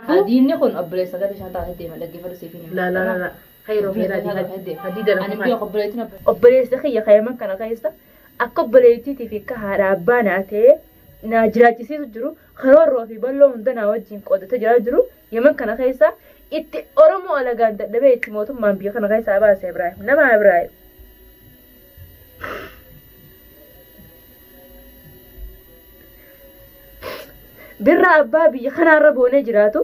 Kanaafuu Diinni kun obboleessa gara bishaan taatee deema dhaggeeffatu siif hin himu. La la la la khayroo khayraa hadiida Ani lafa biyya obboleettiin obboleessa kiyya kayaman kana keessa akka obboleettiitii fi akka haadha abbaa naa ta'ee naa jiraachisiisu jiru karoorroo fi bal'oo hunda naa wajjin qoodatee jiraa jiru Yaman kana keessa itti Oromoo alagaan dadhabee itti mootummaan biyya kana keessaa baase Ibraahim nama Ibraahim. Birraa abbaa biyya kanaarra boonee jiraatu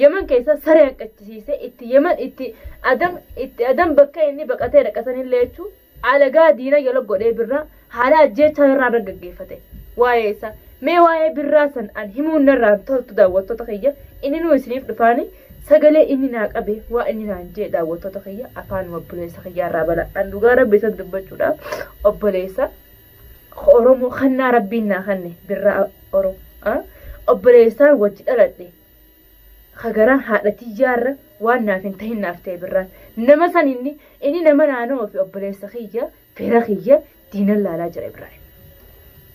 Yaman keessa saree hanqachisiisee itti Yaman itti adam itti adam bakka inni baqatee dhaqasanillee jechuun alagaa diina jala godhee birraa haala ajjeechaa irraa irra gaggeeffate waa'ee isaa mee waa'ee birraa san an himuun narraa hin toltu daawwattoota kiyya inni nuu isiniif dhufaani sagalee inni naa qabe waa inni naan jee daawwattoota kiyya afaan obboleessa kiyyaa irraa bala an dhugaa rabbi isan dubbachuudhaaf obboleessa Oromoo kannaa rabbiin naa kanne birraa Oromoo obboleessaan wajji dhaladhe kagaraan haadha tiyyaarra waan naaf hin tahin naaf ta'e birraan nama san inni inni nama naannoo fi obboleessa kiyya fira kiyya diinan laalaa jira Ibraahim.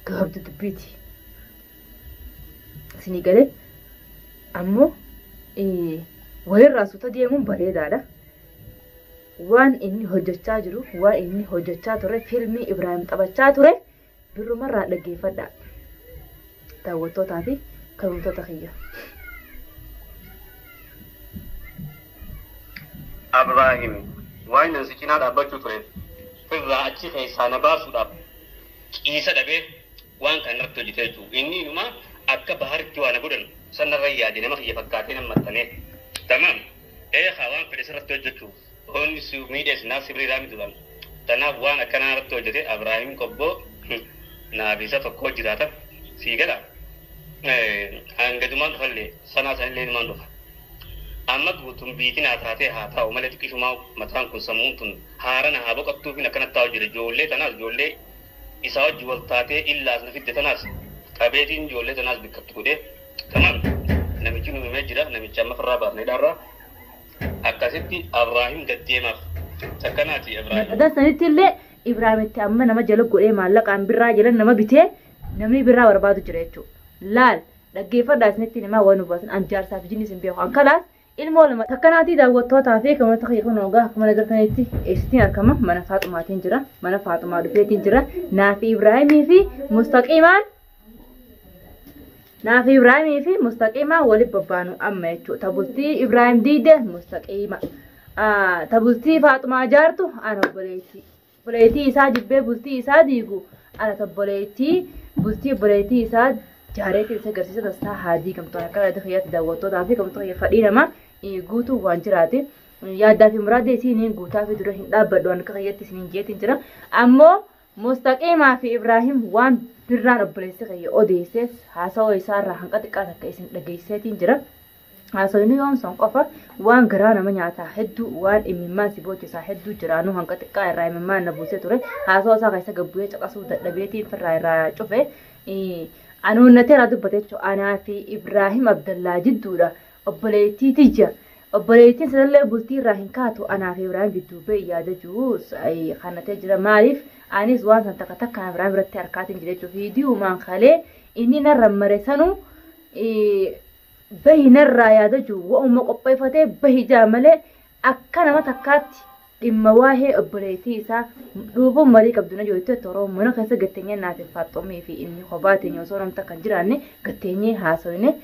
Gabaabdu dubbiiti. Isinii galee ammoo walirraa suuta deemuun bareedaadha. Waan inni hojjechaa jiru waan inni hojjechaa ture fiilmii Ibraahim taphachaa ture birrumarraa dhaggeeffadhaa. Daawwattootaa fi kabajamtoota kiyya. Abraahim waan nan si cinaa dhaabbachuu tureef firraa achi keessaa na baasuudhaaf ciisa dhabee waan kana irratti hojjetee jiru. Inni inuma akka baharitti waan godhan sanarra yaade nama kiyya fakkaatee nama maxxanee. Tamaam. Eegaa waan fedhe sirratti hojjechuu hoonni si miidhees naaf sirrii miti duraan. Tanaaf waan akkanaa irratti hojjete Abraahim Qobboo naaf isa tokko jiraata sii gala. Hangadumaan dhufallee sanaa sanillee inumaan dhufa. Amma guutuun biitiin haa taatee haa taa'u malee xiqqishumaa mataan kun sammuun tun haarana haa boqottuuf akkanatti taa'u jira. Ijoollee tanaas ijoollee isaa wajji wal taatee illaas na fidde tanaas qabeetiin ijoollee tanaas bikkatti godhee tamaam namichi nu himee jira namichi amma firraa baafnee dhaarraa akkasitti Abraahim gaddeemaaf takkanaati Abraahim. Adan sanitti illee Ibraahim itti amma nama jala godhee maallaqaan birraa jala nama bitee namni birraa barbaadu jira jechuudha. Laal dhaggeeffadhaa isinitti himaa waan nu baasan an jaarsaa fi jinni isin beeku an kalaas ilmoo lama takkanaatii daawwattootaa fi kamoota kiyya kun ogaa akkuma agartanitti eessittiin argama mana Faaxumaatiin jira mana Faaxumaa dhufeetiin jira naafi Ibraahimii fi Mustaqiimaan naafi Ibraahimii fi Mustaqiimaan walitti babbaanu amma jechuudha tabultii Ibraahim diide Mustaqiima tabultii Faaxumaa jaartu ana obboleettii obboleettii isaa jibbee bultii isaa diigu ana obboleettii bultii obboleettii isaa jaareetiin isa agarsiisa tasaa haa diigamtu akka yaada kiyyaatti daawwattootaa fi kamtoota kiyya fadhii namaa guutuu waan jiraate yaaddaa fi muraada isiin guutaa fi dura hin dhaabbadhu waan akka kiyyaatti isiniin jeetiin jira ammoo Mustaqiimaa fi Ibraahim waan birraan obboleessi kiyya odeessees haasawaa isaarraa hanqa xiqqaa takka isin dhageesseetiin jira. Haasawni yoon son qofa waan garaa nama nyaataa hedduu waan imimmaan si boochisaa hedduu jiraanuu hanqa xiqqaa irraa imimmaan na buusee ture haasawaa isaa keessa gabbu'ee caqasuu dadhabeetiin firraa irraa cufe anuunnatee irraa dubbate jechuudha anaa fi Ibraahim Abdallaa jidduudha obboleettii tiyya obboleettiin sanallee bultii irraa hin kaatu anaa fi Ibraahim jidduu ba'e yaada jiru kanatee jira maaliif anis waan san takka takkaan Ibraahim irratti harkaatiin jira jechuudha viidiyoomaan kalee inni narra mare sanuu bahi narraa yaada jiru wa'uma qopheeffatee bahi jaa malee akka nama takkaatti dhimma waa'ee obboleettii isaa dhuufuun marii qabdu na jirtu toroo mana keessa gatteenyee naaf hin faaxoomii fi inni kophaa teenya osoo namta kan jiraanne gatteenyee haasofne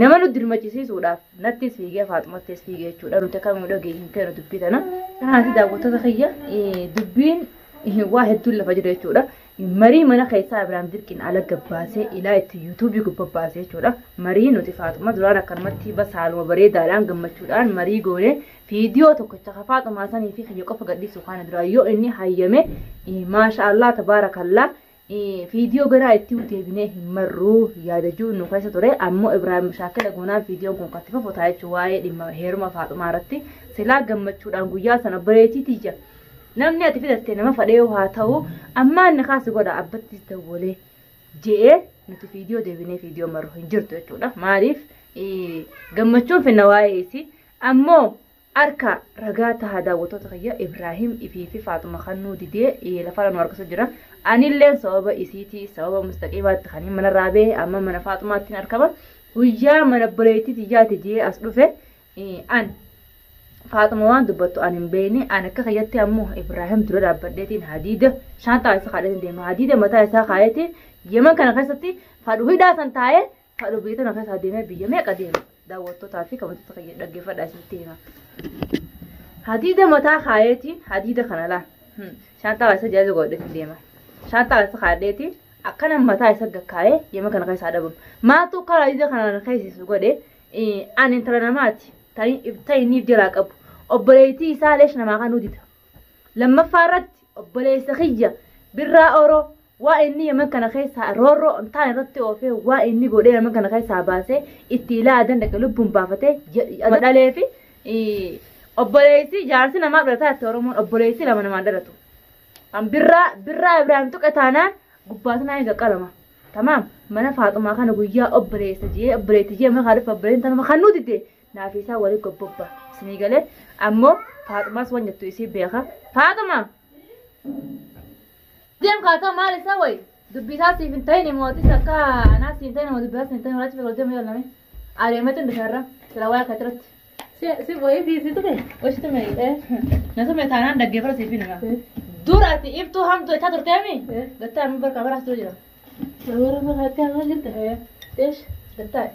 nama nu dirmachisiisuudhaaf nattis fiigee faaxumattis fiigee jechuudha nuti akka nu dhagee hin feenu dubbii tana. Kanaaf daawwattoota kiyya dubbiin waa hedduun lafa jira jechuudha. Marii mana keessaa Abiraam Dirqiin ala gabbaasee ilaa itti yuutuubii gubbaasee jechuudha. Marii nuti Faaxuma duraan akkanumatti basaaluma bareedaadhaan gammachuudhaan marii goone viidiyoo tokkicha ka Faaxumaa sanii fi kiyya qofa gadhiisu kana dura yoo inni hayyame maasha Allah tabaarakallaa viidiyoo garaa itti deebinee hin marruu yaada jiru nu keessa ture ammoo Ibraahim shaakala goonaan viidiyoon kun katti fafotaa jechuun waa'ee dhimma heeruma Faaxumaa irratti silaa gammachuudhaan guyyaa sana bareetii tiyya. Namni ati fidatte nama fadhee haa ta'u ammaa inni kaasi godha abbattis dawwalee je'ee nuti viidiyoo deebinee viidiyoo marru hin jirtu jechuudha. Maaliif gammachuun finna waa'ee isii ammoo harka ragaa tahaa daawwattoota kiyya Ibraahim ifii fi Faaxuma kan didee lafarra nu harkisu jira. Anillee sababa isiitii sababa mustaqiimaatti kan manarraa bahe amma mana Faaxumaatti argama. Guyyaa mana obboleettii tiyyaati jee as dhufe an Faaxuma waan dubbattu an hin beekne. An akka kiyyatti ammoo Ibraahim dura dhaabbadheetiin hadiida shaantaa isaa kaadheetiin deema. Hadiida mataa isaa kaayeetiin Yemen kana keessatti fadhu hidhaa san taa'ee fadhu biyya tana keessa deemee biyya meeqa deema. Daawwattootaa fi kabajattoota kiyya dhaggeeffadhaa isinitti hima. Hadiida mataa kaayeetiin hadiida kana laa shaantaa isaa jala godheetiin deema. Shaantaa isaa kaadheetiin akkana mataa isa gakkaa'ee Yemen kana keessaa dhabamu. Maaltu karaa hadiida kana keessisu godhe? Ani intala namaati ta'iniif jalaa qabu. Obboleettii isaa leesh namaa kan dida. Lammaffaa irratti obboleessa kiyya birraa oroo waa inni Yemen kana keessaa roorroo hin taane irratti oofee waa inni godhee Yemen kana keessaa baasee itti ilaadan dhaqe lubbuun baafatee dhalee fi obboleessi jaarsi namaa dhalataa itti Oromoon obboleessi lama namaan dhalatu. An birraa birraa Ibraahim tuqe taanaan gubbaatu naa eega qalama. Tamaam mana Faaxumaa kana guyyaa obboleessa jee obboleetti jee mana kaadhuuf obboleessi tanuma kan nuti dide naaf isaa walii gobbobba. Isinii galee ammoo Faaxumaas waan jettu isii beeka. Faaxuma! Deem kaatoo maal isaa wayi? Dubbii isaa siif hin ta'in mootis akka anaa siif hin ta'in dubbii isaa siif hin ta'in walachi fi deemu yoo lame. Adeematu hin dhufarra sila waa'ee akka turetti. Si wayii fi si tume. Washi tume. Na tume taanaan dhaggeeffata siif hin hima. Dura ati iftuu hamtu jechaa turteemi? Gattaa amma barka baraas ture jira. Warra makaatti amma jirta. Eesh gattaa.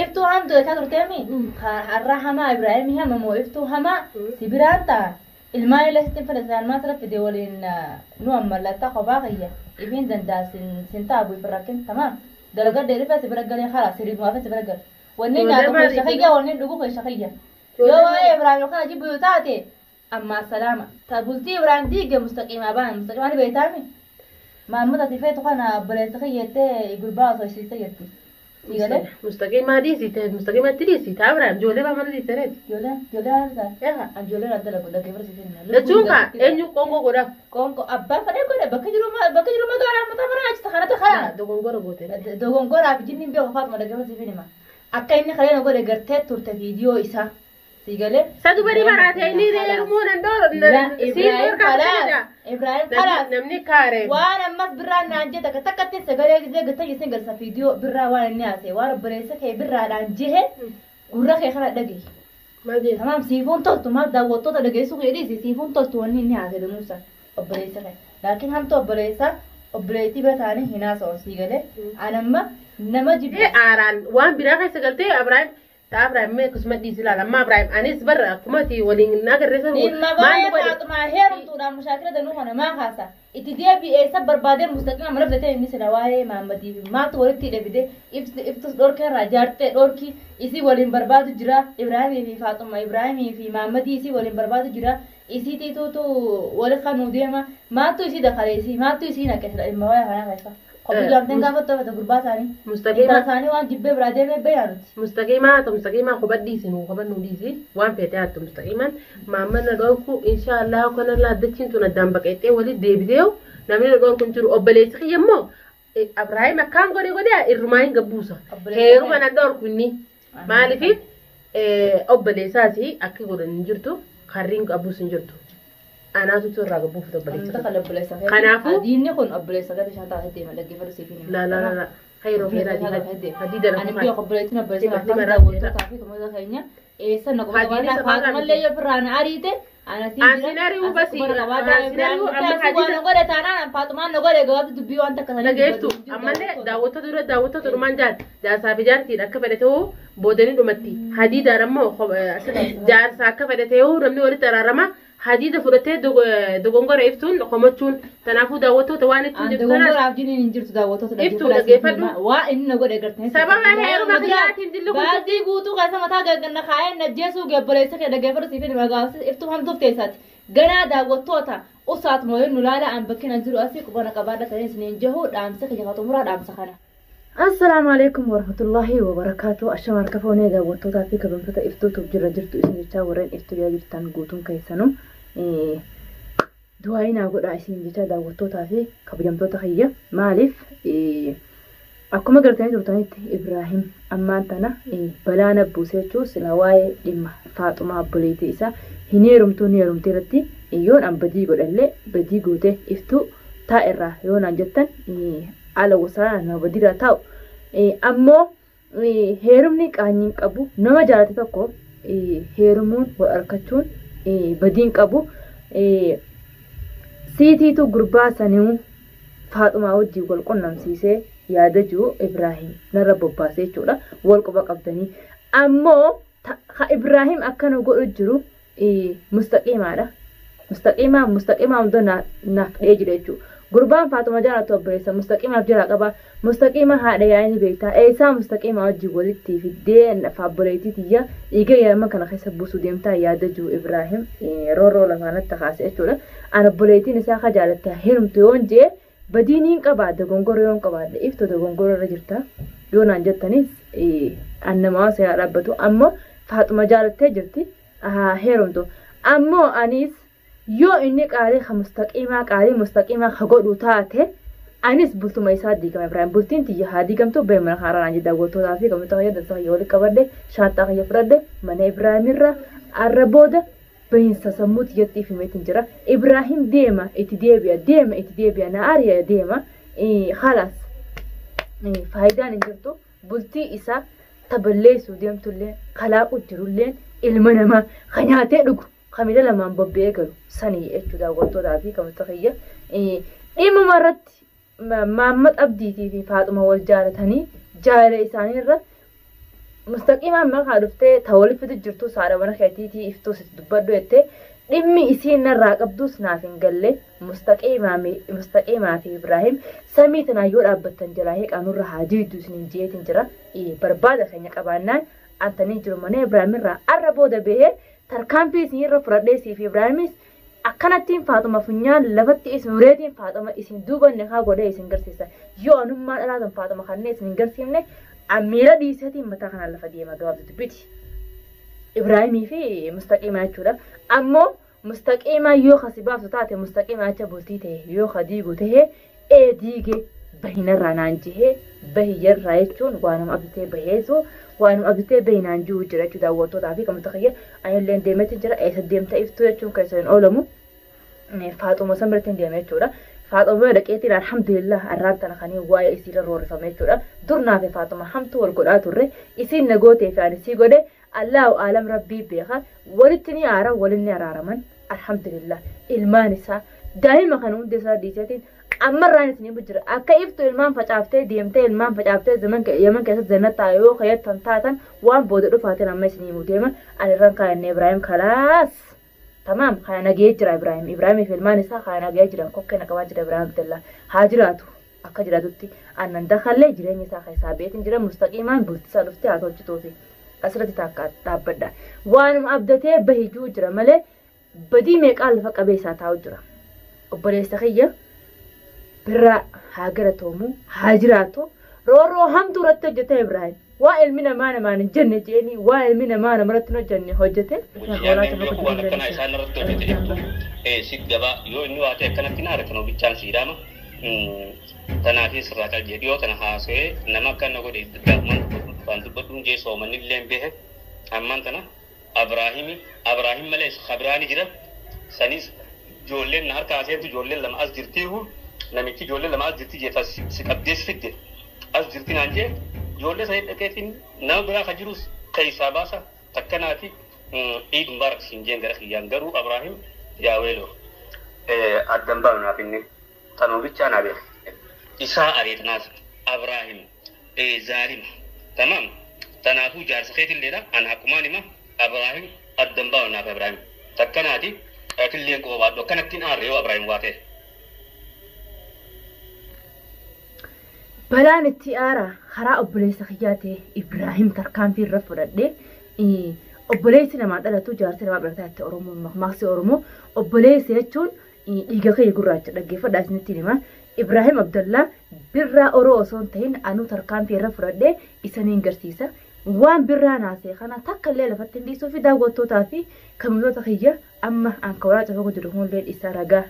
Iftuu hamtu jechaa turteemi? Har'a hamaa Ibraahimii hama moo iftuu hamaa si biraan ta'a. Ilmaan illee sitti fedha ilmaan sirra fide waliin nu ammallattaa kophaa kiyya. Ifiin danda'a sin ta'a bu'ii firrakkin tamaam. Dalagaa dheerifee si bira galee karaa siriif si bira gale. Wanni nyaatu keessa kiyya wanni dhugu keessa kiyya. Yoo waa'ee Ibraahim kana jibbu yoo taate ammaa salaama. Ta bultii Ibraahim diige mustaqiimaa baana mustaqiimaa ni beektaami. Maammata ati feetu kana obboleessa kiyya jettee gurbaa osoo ishee jetti. Siigalee? Mustaqiimaa dhiisi mustaqiimatti dhiisi taa Ibraahim ijoollee baa mana dhiisaneeti. Ijoollee ijoollee maal ta'a? Ijoollee adda lagu dhaggeeffata siif hin Jechuun kaa eenyu qoonqoo godhaaf? Qoonqoo abbaa fedhee godhe bakka jiru bakka jiru magaalaa mataa maraa achi kanatti karaa. Dogongora goote. Dogongoraa fi jinniin beeku Faaxuma dhaggeeffata siif hin hima. Akka inni kalee godhe gartee turte viidiyoo isaa. Siigalee? Sadu bari baraate inni heerumuu danda'u. Ibrahim kalaas. Ibrahim kalaas. Namni kaare. Waan ammas birraan naan jee takka takkatti sagalee gisee gatta isin galsa viidiyoo birraa waan inni haasa'e waan obboleessa kee birraadhaan jehe gurra kee kana dhagahi. Maal jee? Tamaam siifuun toltu maal daawwattoota dhageessuu kee dhiisi siifuun toltu wanni inni haasa'e danuusa obboleessa kee. Laakiin hamtu obboleessa obboleettii bira taa'anii hin haasa'u siigalee. Anamma nama jibbe. Aaraan waan biraa keessa galtee Ibraahim taa Ibraahim mee akkasuma dhiisi ilaala. Amma Ibraahim anis barra akkuma ati waliin agarreessa. Dhimma baay'ee Faaxumaa heerumtuudhaan mushaakila danuu kana maa kaasa? Itti deebi'ee isa barbaadee mustaqima mana filatee inni sila waa'ee Maammadii fi maaltu walitti hidhe fide iftus dhorkee irraa jaartee dhorkii isii waliin barbaadu jira. Ibraahimii fi Faaxuma Ibraahimii fi Maammadii isii waliin barbaadu jira. Isii tiituutu wali kanuu deema. Maaltu isii dakale isii maaltu isii naqe sila dhimma waa'ee kanaa keessa. Kophii jaamteen gaafa to'ate gurbaa isaanii. Mustaqiima. Intala isaanii waan jibbee biraa deemee beeyaa nuti. Mustaqiimaa haa ta'u mustaqiimaa kophaa dhiisi nuu kophaa nuu dhiisi waan feete haa ta'u mustaqiimaan maamman na dhorku inshaallah kana laaddachiin tun addaan baqeexxee walitti deebitee namni na dhorku hin jiru obboleessi kiyya immoo Ibraahim akkaan godhe godhe irrumaa hin gabbuusa heeruma na dhorku inni maaliif obboleessaasi akka godhan hin jirtu karriin qabbuus hin jirtu. Anaatu irraa gabbuufata obboleessa. Kanaafuu Diinni kun obboleessa gadi shan taatee deema dhaggeeffatu siif hin himu. La la la la hayroo heeraa hadiida Ani biyya obboleettiin obboleessa afaan daawwattootaa fi kamoota keenya eessa na qofa qabaadhaa Faaxumallee yoo firraan ariite Ansin ari'uu basi ansin ari'uu amma hadiida godhe taanaan Faaxumaan na godhe gabaabsi dubbii waan takka sanii dhageeftu ammallee daawwattoota dura daawwattoota dhumaan jaal jaarsaa fi jaartiidha akka fedhe ta'uu boodanii dhumatti hadiidaan ammoo jaarsaa akka fedhe ta'uu namni walitti araarama hadiida fudhatee dogongora iftuun komachuun kanaafuu daawwattoota waan ittiin jirtu kanaas Dogongoraaf jiniin hin jirtu daawwattoota Iftuu dhaggeeffadhu. Waa inni na godhe gartee. Sababa heeruma kiyyaatiin dilli kun Baasii guutuu keessa mataa gagganna kaa'ee najjeesuu obboleessa kee dhaggeeffatu siif hin magaafsi iftuu hamtuuf teessaati. Ganaa daawwattoota usaat mooyin nu laala an bakki na jiru asii qubana qabaadha ta'ee isiniin jahu dhaamsa kiyya ka xumuraa dhaamsa kana. Assalaamu alaikum warahmatullahi wabarakaatu. Ashama harka foonee daawwattootaa fi kabajamtoota iftuutuuf jira jirtu isin jechaa warreen iftuu jala jirtan guutuun keessanuu du'aa naa godhaa isin jechaa daawwattootaa fi kabajamtoota kiyya. Maaliif akkuma gartanii turtanitti Ibraahim ammaan tana balaa na buuse jechuun sila waa'ee dhimma Faaxumaa obboleettii isaa hin heerumtuu ni heerumtee irratti yoon an badii godhallee badii gootee iftuu taa'e irraa yoo naan jettan ala wasaa nama badiirraa taa'u. Ammoo Heerumni qaanyiin qabu nama jaalate tokko heerumuun wal argachuun badiin qabu. Siitiitu gurbaa saniu Faaxumaa wajjin wal qunnamsiisee yaada jiru Ibraahim narra bobbaasee jechuudha. Wal quba qabdanii. Ammoo Ibraahim akkana godhu jiru mustaqiimaadha. Mustaqiimaa mustaqiimaa hunda naaf dhee jira jechuudha. Gurbaan Faaxuma jaalatu obboleessa mustaqiimaaf jira qaba. Mustaqiima haadha yaa'ii beektaa. Eessaa mustaqiimaa wajjin walitti fiddee obboleettii tiyya dhiiga yaa'ima kana keessa buusuu deemtaa yaada jiru Ibraahim roorroo lafaanatti kaase jechuudha. An obboleettiin isaa ka jaalatta heerumtu yoon jee badiin hin qabaadde gongoroo yoon qabaadde iftu dogongoroo irra jirta. Yoo naan jettanis an nama seera dhaabbatu ammoo Faaxuma jaalattee jirti heerumtu. Ammoo anis yoo inni qaalii ka mustaqiimaa qaalii mustaqiimaa ka godhu taate anis bultuma isaa diigama Ibraahim bultiin tiyya haa diigamtu bee mana haaraa naan jedha daawwattootaa fi kamtoota kiyya dansa kiyya walitti qabadhe shaanxaa kiyya fudhadhe mana Ibraahimirra arra booda bahinsa sammuu tiyyatti himeetiin jira. Ibraahim deema itti deebi'a deema itti deebi'a na ari'a deema khalaas faayidaan hin jirtu bultii isaa taballeessuu deemtullee kalaaqu jirullee ilma namaa ka nyaatee dhugu kamila lamaan bobba'ee galu sanii jechuudha daawwattootaa fi kamtoota kiyya. Dhimma irratti Maammat Abdiitii fi Faaxuma wal jaalatanii jaalala isaaniirra mustaqiimaan maqaa dhuftee ta walitti fidu jirtu saadha mana keetiitii iftuu sitti dubbadhu jettee dhimmi isiin narraa qabdus naaf hin galle mustaqiimaa fi Ibraahim samii tanaa yoo dhaabbattan jalaa heeqaanurra haa jiitu isiniin jeetiin jira. Barbaada keenya qabaannaan antanii jiru mana Ibraahimirraa arra booda bahee tarkaanfii isinirra fudhadhee siif Ibraahimis akkanattiin Faaxuma funyaan lafatti isin ureetiin Faaxuma isin duubanne haa godhee isin garsiisa. Yoo anummaa dhalaatan Faaxuma kanneen isin hin garsiifne miila dhiiseetiin mataa kanaan lafa deema gabaabsitu dubbiti. Ibraahimii fi mustaqiimaa jechuudha. Ammoo mustaqiimaa yoo kasi baaftu taate mustaqiimaa jecha bultii ta'e yoo ka diigu ta'e ee diige bahinarraa naan jihee bahiyyarraa jechuun waanuma abditee baheesu waanuma abditee bahinaan jiru jira jechuudha daawwattootaa fi kamtoota kiyya anillee deemetti jira eessa deemta iftuu jechuun keessa hin oolamu Faaxuma san biratti hin deeme jechuudha. Faaxuma dhaqeetiin alhamdulillah arraan tana kanii waa'ee isiirra roorrifame jechuudha. Dur naafe Faaxuma hamtuu wal godhaa turre isiin na gootee fi ani sii godhe Allahu aalam rabbii beeka walitti ni aara waliin ni araaraman alhamdulillah ilmaan isaa daa'ima kana hundi isaa dhiiseetiin ammarraan isin himu jira akka iftu ilmaan facaaftee deemtee ilmaan facaaftee zaman yaman keessatti zannataa yoo kayyattan taatan waan booda dhufaatiin amma isin himu deema ani irraan kaayannee Ibraahim kalaas tamaam kana nagee jira Ibraahim Ibraahimii fi ilmaan isaa kana nagee jira kokkee na qabaa jira Ibraahim Abdallaa haa jiraatu akka jiraatutti annan dakallee jireenya isaa keessaa beetiin jira mustaqiimaan bultisaa dhuftee haa tolchituufi asirratti takka dhaabbadha waanuma abdatee bahijuu jira malee badii meeqaan lafa qabee isaa taa'u jira obboleessa kiyya birraa haa galatoomu haa jiraatu roorroo hamtuu irratti hojjete Ibraahim waa ilmi namaa namaan hin jenne jeeni waa ilmi namaa namarratti hin hojjenne hojjete. Nyaanni beeku waan akkanaa isaan irratti hojjete jettu si gabaa yoo inni waa ta'e akkanatti na argatan bichaan siidhaama. Tanaafis irraa qalbii dhiyoo tana haasa'ee nama akkana godhe gaafumaan dubbadhu dubbadhuun jee soomanni illee behe ammaan tana Abraahimi Abraahim malees Kabiraani jira sanis ijoolleen na harka haaseentu ijoolleen lama as jirtiihu namichi ijoollee lama as jirti jee si qabdees fidde as jirti naan jee ijoollee sanii dhaqeetiin nama biraa ka jirus keessaa baasa takkanaati Eid Mubarak siin jeen gara kiyyaan garuu Abraahim yaa weeloo addan baanu naaf inni tanuu bichaa naa beeka isaa areetanaas Abraahim zaalima tamaam tanaafuu jaarsa keetilleedha an haqqumaan hima Abraahim addan baanu naaf Abraahim takkanaati atilleen quba baadhu akkanattiin aarre yoo Abraahim waa ta'e. Balaan itti aara karaa obboleessa kiyyaa ta'e Ibraahim tarkaanfii irra fudhadhe obboleessi namaa dhalatu jaarsi namaa dhalataa itti Oromoo maqmaaqsi Oromoo obboleessi jechuun dhiiga kiyya gurraacha dhaggeeffadhaa isinitti hima. Ibraahim Abdallaa birraa Oroo osoo hin ta'in anuu tarkaanfii irra fudhadhe isaniin garsiisa. Waan birraa naasee kana takka illee lafatti hin dhiisuu fi daawwattootaa fi kamiltoota kiyya amma an kawalaa cafaqu jiru hundeen isaa ragaa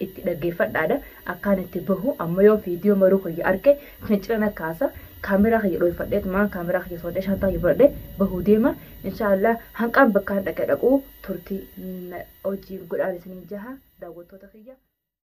itti dhaggeeffadhaadha. Akkaan itti bahu amma yoo viidiyoo maruu kiyya arge fincila kaasa kaameraa kiyya dhoofadhee tumaan kaameraa kiyya soodhee shantaa kiyya fudhadhee bahuu deema. Inshaallah hanqaan bakkaan dhaqee dhaquu turtii hojii godhaan isiniin jaha daawwattoota kiyya.